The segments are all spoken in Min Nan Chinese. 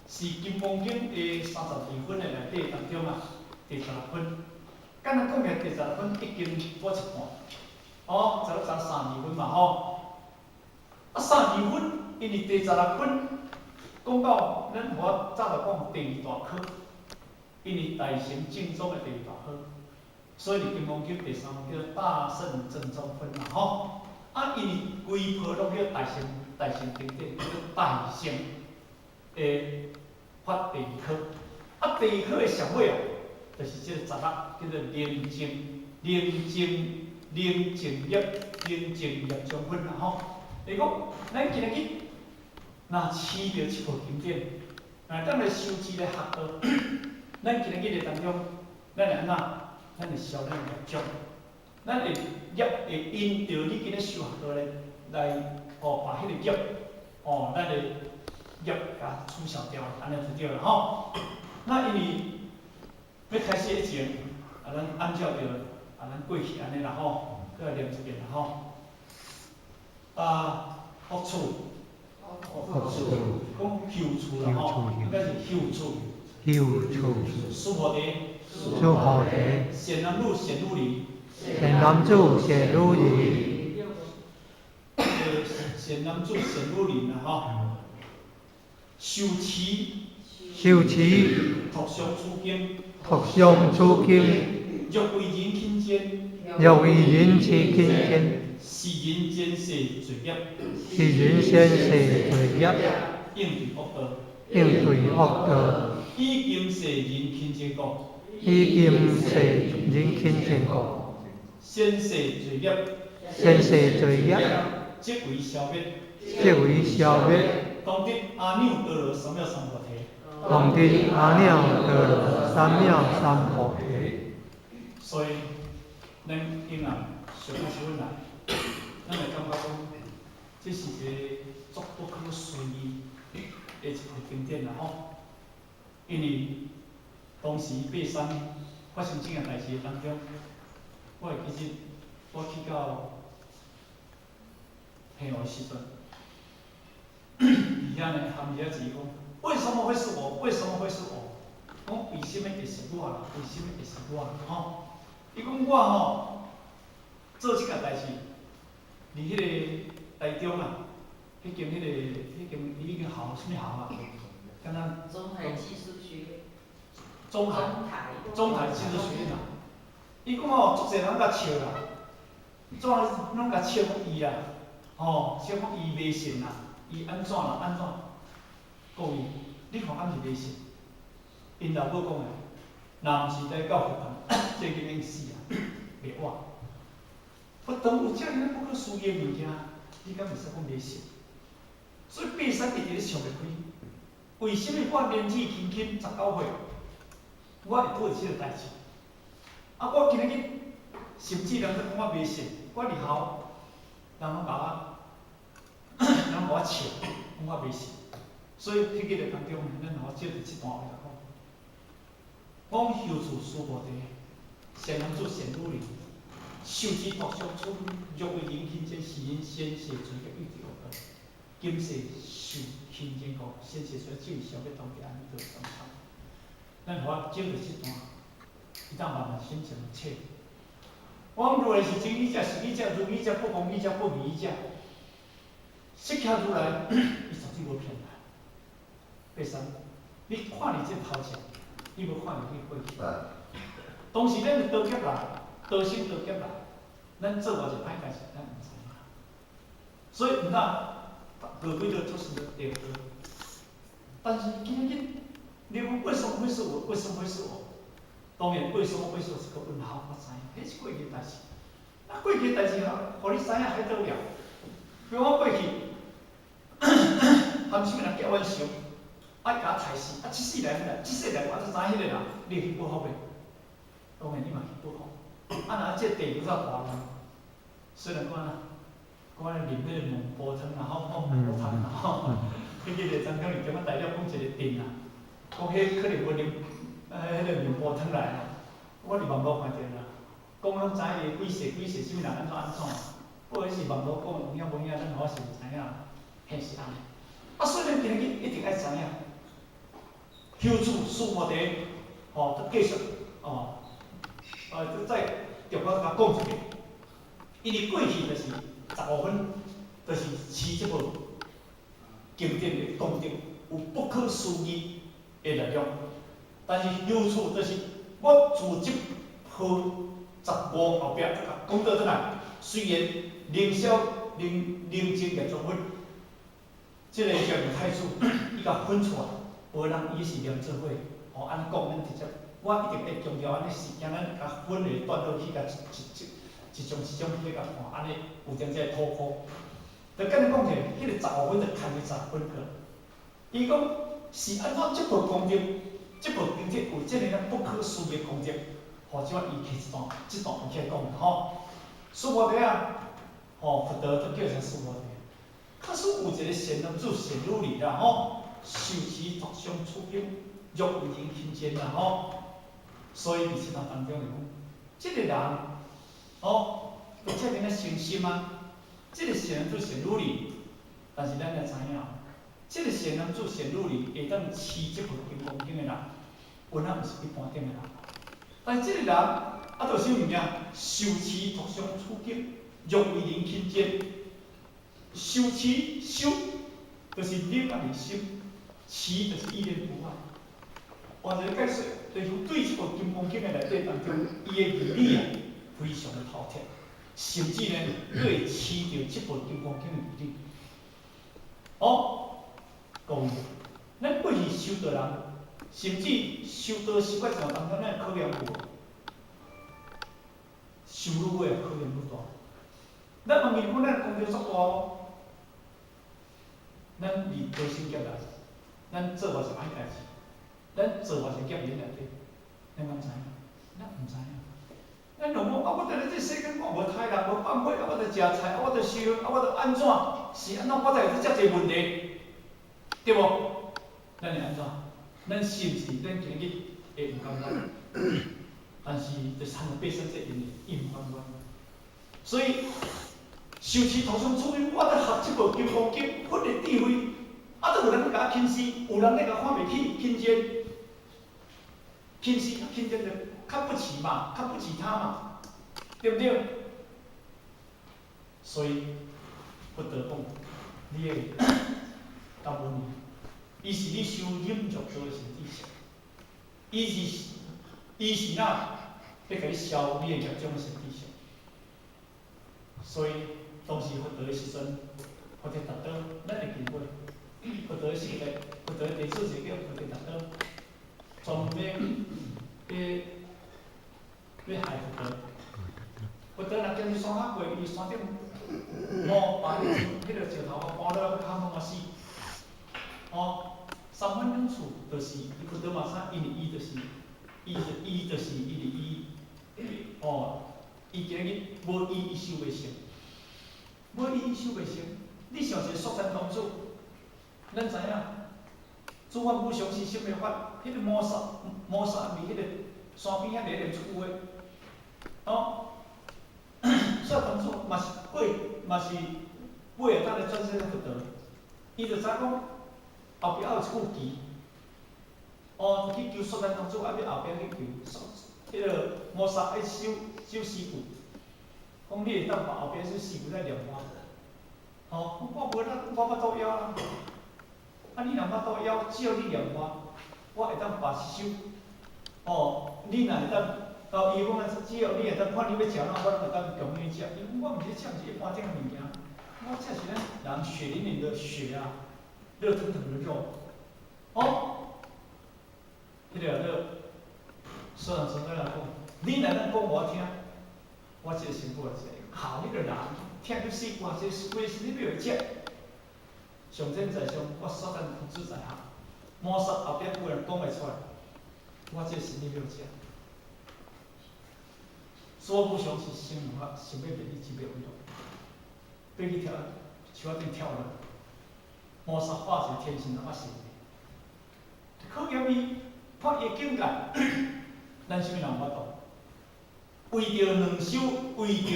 是《金剛經》的32分的內底當中啊，第十六分。敢若講起來，第十六分已經過一半，哦，十六十32分嘛吼。啊，三十二分，因為第十六分講到咱我早就講第二大科，因為大乘正宗的第二大科，所以佇《金剛經》第三分叫大乘正宗分啦吼。啊，因為規部攏叫大乘大乘經典，叫做大乘的法第二科。啊，第二科的上尾啊，就是這個十六，叫做寧靜寧靜寧靜業寧靜業障分啦吼。伊講，咱今日去若持著這部經典，若當來修持來學道，咱今日的當中，咱會按怎？咱會消咱的業障，咱會業會因著你今日修學道咧，來哦把彼個業，哦，咱的業共取消掉，按呢就對啦吼。那因為欲開始以前，啊，咱按照著啊，咱過去按呢啦吼，閣來念一遍啦吼。啊，福處，福處，講休處啦吼，應該是休處。休處。須菩提，須菩提。善男子，善女人。善男子，善女人。善男子，善女人啦吼。受持。受持。讀誦此經。讀誦此經。若為人親見。若為人親見。是人前世罪業。是人前世罪業。應對惡道。應對惡道。以今世人親見故。以今世人親見故。先世罪業。先世罪業。即為消滅。即為消滅。當得阿耨多羅三藐三菩提。當得阿耨多羅三藐三菩提。所以，咱應啊上開始來，咱會感覺講，這是一個足不可思議的一部經典啦吼。因為當時爬山發生這件代誌當中，我會記得我去到平湖的時陣，佇遐呢含遐一講，為什麼會是我？為什麼會是我？講為什麼會是我啦？為什麼會是我？吼！伊講我吼做這件代誌，佇彼個台中啊，彼間彼個彼間伊彼間校啥物校啊？敢若中台技術學院。中台中台技術學院啊！伊講吼，足濟人共笑啦，怎攏共笑講伊啦，吼，笑講伊迷信啦，伊按怎啦按怎？各位，你看敢是迷信？𪜶老母講的，若毋是來到佛堂，這個囡仔死啊，袂活。佛堂有遮爾不可思議的物件，你敢會使講迷信？所以爬山一直咧想袂開，為什麼我年紀輕輕19歲，我會拄著這個代誌？啊，我今日甚至人咧講我迷信，我佇校，人攏共我，人攏共我笑，講我迷信。所以彼個當中，咱予我借著這段話來講，講休處須菩提，善男子善女人，受持讀誦此，若為人親見，是人先世罪業應對惡道，今世受親見故，先世罪業即為消滅，當得阿耨多羅三藐三。咱予我借著這段，伊當慢慢心情切。我講如來是真語者、實語者、如語者、不誑語者、不迷語者。釋迦如來，伊絕對無騙人。爬山，你看佇這頭前，你無看佇彼過去。當時咱是刀劫來，刀生刀劫來，咱做偌濟歹代誌，咱毋知影。所以毋但過幾多出事對對。但是今日，你講為什麼會是我？為什麼會是我？當然，為什麼會是我是個問號，我知影，彼是過去的代誌。啊，過去的代誌，予你知影還得了？比如我過去，含啥物人結阮仇，愛共我刣死，啊，這世人啦，這世人我就知彼個人，你會去報復袂？當然你嘛去報復。啊，若這地球遮大亂，雖然講啊，講啊啉彼個孟婆湯啦吼，孟婆湯啦吼，彼個張講是中央大了講一個鎮啊，講彼可能無啉，彼個孟婆湯來啦，我佇網路看著啦，講攏知伊幾世幾世啥物人按怎按怎，不過彼是網路講有影無影，咱我是毋知影，彼是按呢。啊，所以咱今日一定愛知影。休处须菩提，吼，阁继续，哦，阁再重我共讲一遍。因为过去就是15分，就是持这部经典的功德有不可思议的力量。但是休处就是我自这部十五后壁共讲倒转来，虽然能消能能净业障分，这个叫做太子，伊共分出来，无人伊是念做伙，吼，按呢讲，咱直接，我一定会强调按呢是惊咱共分的段落去共一一一种一种去共看，按呢有点仔讨苦。就简单讲起来，彼个十五分就牵伊十分去。伊讲是按怎这部功德，这部经典有这个不可思议的功德，吼，这摆伊提一段，这段起来讲吼。须菩提啊，吼，佛陀都叫啥须菩提？假使有一个善男子、善女人啦，吼，受持托相此经，若为人轻贱啦，吼，所以伫这段当中就讲，这个人，吼，有这尔仔诚心啊，这个善男子、善女人，但是咱也知影，这个善男子、善女人会当持这部金刚经的人，有哪毋是一般顶的人？但是这个人，啊，就啥物件？受持托相此经，若为人轻贱。受持修，就是忍啊离心；持就是意念不坏。换一个解释，就是对这部金刚经的内底当中，伊的义理啊，非常的透彻，甚至呢，阁会持著这部金刚经的义理。哦，各位，咱过去修道人，甚至修道修到上当中，咱考验有无？修愈尾考验愈大。咱问伊讲，咱功德足大哦。咱离高僧业来，咱做偌济歹代志，咱做偌济业缘内底，咱敢知影？咱毋知影。咱拢讲啊，我伫咧这世间，我无杀人，无放火，啊，我著食菜，啊，我著修，啊，我著按怎？是按怎？我才会遮济问题，对无？咱会按怎？咱是毋是咱今日会毋甘愿？但是就参像爬山这因伊毋甘愿。所以受持托相此经，我伫学这部金刚经，佛的智慧，啊，都有人共我轻视，有人咧共看袂起，轻贱，轻视、轻贱就看不起嘛，看不起他嘛，对不对？所以佛陀讲，你会感恩伊，伊是你修忍辱道的善知识，伊是哪欲共你消你的业障的善知识。所以当时佛陀的时阵，菩提达多，咱会记过，佛陀时代，佛陀的弟子一个叫菩提达多，专门欲害佛陀。佛陀若行去山仔过，伊山顶，哦，把彼个石头啊搬落来，欲砍拢嘛死。哦，三番两次，就是伊佛陀嘛啥，因为伊就是，伊就是因为伊，哦，伊今日无伊，伊修袂成。无伊，伊修袂成。你想一个雪山公主，咱知影，诸法无常是心的法，彼个摩萨摩萨伫彼个山边仔伫咧念出句话，哦，雪山公主嘛是过嘛是尾后当来转世佛陀，伊就知讲后壁还有一句偈，哦，去求雪山公主，爱欲后壁去求，彼个摩萨爱修修诗句，讲你会当把后壁首诗句来念我，吼，我无啦，我腹肚枵啦。啊，你若腹肚枵，只要你念我，我会当把一首，哦，你若会当，哦，伊讲啊，只要你会当看你欲食啥，我拢会当供你食。伊讲我毋是食，毋是一般这种物件，我食是咱人血淋淋的血啊，热腾腾的肉，哦，彼个做，虽然说咱来讲，你若当讲我听，我这个辛苦来食。好，彼个人听去死，哇，这话是你欲食。上天在上，我雪山公主在下，摩萨后壁有人讲会出来，我这是你欲食。所以无常是生法，想欲灭你，真欲毁欲去跳，树仔顶跳落，摩萨化一个天神啊，神考验伊，看伊的境界，咱啥物人有法度？为著两首，为著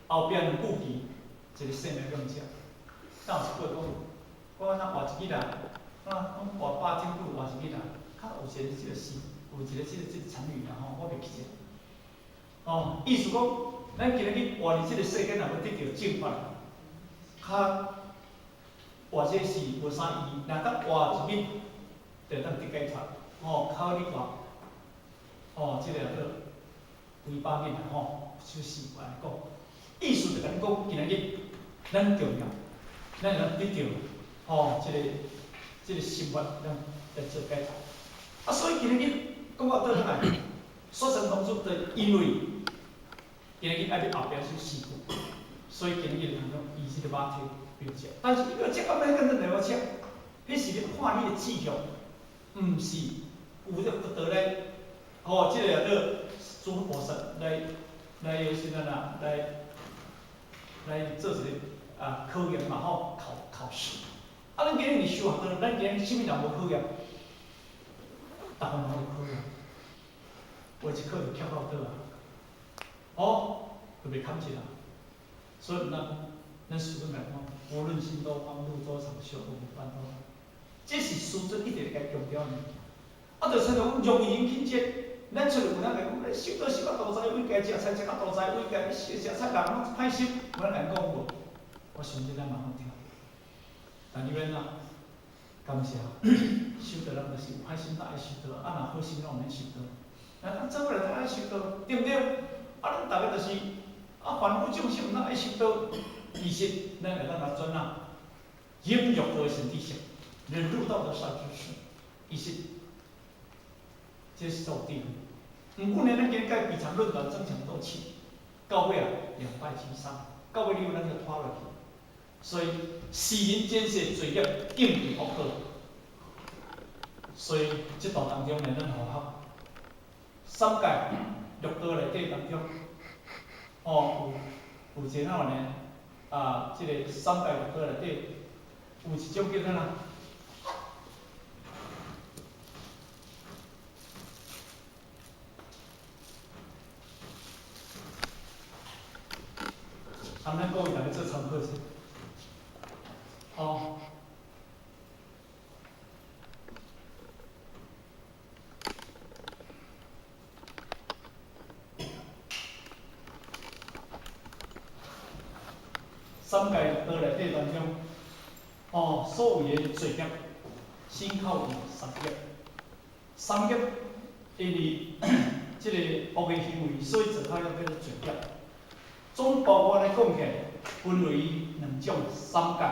后壁两句偈，一个生命用食。敢有一句讲，我若活一日人，啊，讲活百钟久活一日人，较一个這個詩，有一個這個成語啦吼，我袂記者。哦，意思講，咱今日活佇這個世間，若欲得著正法，較活這是無啥意義。若當活一日，就會當得解脫。吼，考你活，吼，這個叫幾百日啦吼，就是安尼講。意思就共你講，今日咱重要，咱會當得著吼，這個心法，咱來做解脫。啊，所以今日講到倒轉來，雪山公主就因為今日愛欲後壁修四句，所以今日人講伊這個肉體不要食。但是伊欲食到尾，敢若來我食，彼是咧看你的志向，毋是有這佛道來，吼，這個叫做諸佛菩薩來是按怎來做一個啊考驗嘛吼，考試。啊，咱今日是修學道，咱今日啥物人無考驗？逐項人有考驗，有一考就欠到倒啊，哦，就袂堪一啦。所以毋通講，咱師尊來講，無論行多方，路多長，修多無煩惱。這是師尊一直咧共強調的物件。啊，就親像講容易引起這，咱出去有人來講，修道修到大知位階，食菜食到大知位階，食菜人攏歹心，有人共講無？我相信咱嘛攏聽。但你欲按怎？感謝，修道人就是有歹心，咱愛修道；啊，若好心，咱毋免修道。咱咱做伙來都愛修道，對毋對？啊，咱逐个就是啊，凡夫眾生，咱愛修道。其實，咱會當來轉啊，引入道的善知識，忍辱道的善知識，其實這是做智慧。毋過呢，咱今日共非常論斷增強鬥氣，到尾啊，兩敗俱傷，到尾你有咱就拖落去。所以，世人前世罪業，定為惡果。所以，這段當中呢，咱學學三界六道內底當中，哦，有一個哪呢？啊，這個三界六道內底有一種叫做哪？啊，咱各位逐家做參考者。哦。三界六道內底當中，哦，所謂的罪業，身口意三業，三業因為這個惡的行為，所以做較了叫做罪業。總包括來講起來，分為兩種，三界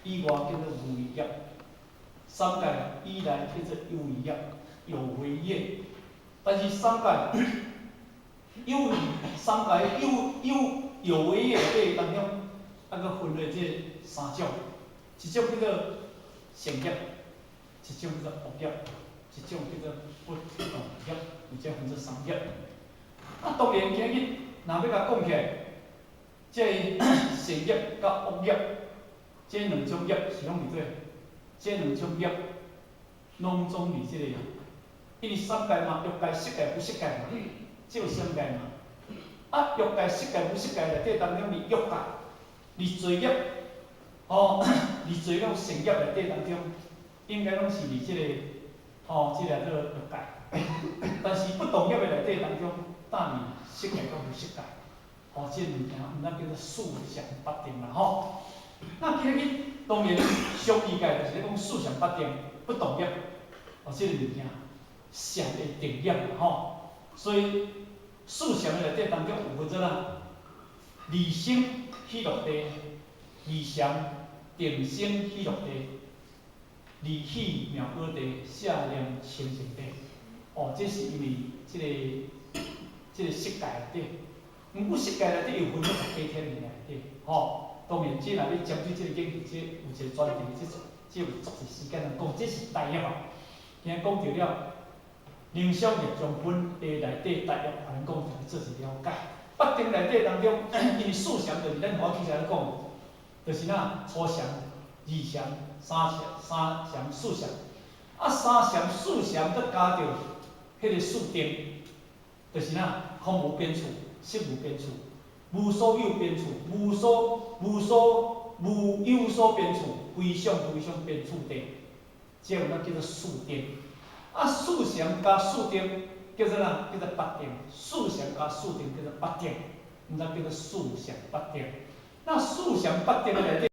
以外叫做無為業，三界以內叫做有為業、有為業。但是三界有為、三界有為業內底當中，啊，閣分類這三種，一種叫做善業，一種叫做惡業，一種叫做不動業，有這分做三業。啊，當然今日若欲共講起來，這善業佮惡業，這兩種業是攏佇佗？這兩種業攏總佇這個，因為三界嘛，欲界、色界、無色界嘛，這有三界嘛。啊，欲界、色界、無色界內底當中，佇欲界，佇罪業，哦，佇罪業善業內底當中，應該攏是佇這個，哦，這個叫做欲界。但是不動業的內底當中，當佇色界佮無色界，哦，這個物件，毋咱叫做四禪八定啦，吼。那今日當然，上義界就是咧講四禪八定不動業，哦，這個物件禪的定業啦，吼。所以四禪的內底當中有分做啦，離生喜樂地，二禪定生喜樂地，離喜妙果地，捨念清淨地。哦，這是因為這個色界內底，毋過色界內底又分做十八天的內底，吼。當然，這若欲針對這個研究，這有一個專題，這有足濟時間來講，這是大業啊。今仔講著了，靈修業將分的內底大業，互咱講做一了解。八定內底當中，因為四禪就是咱頭拄才咧講，就是哪初禪、二禪、三禪、四禪。啊，三禪、四禪閣加著彼個四定，就是哪空無邊處、識無邊處、無所有邊處、無有所邊處、非想非非想邊處地，這有咱叫做四定。啊，啊，四禪佮四定叫做啥？叫做八定。四禪佮四定叫做八定，毋知叫做四禪八定。那四禪八定內底。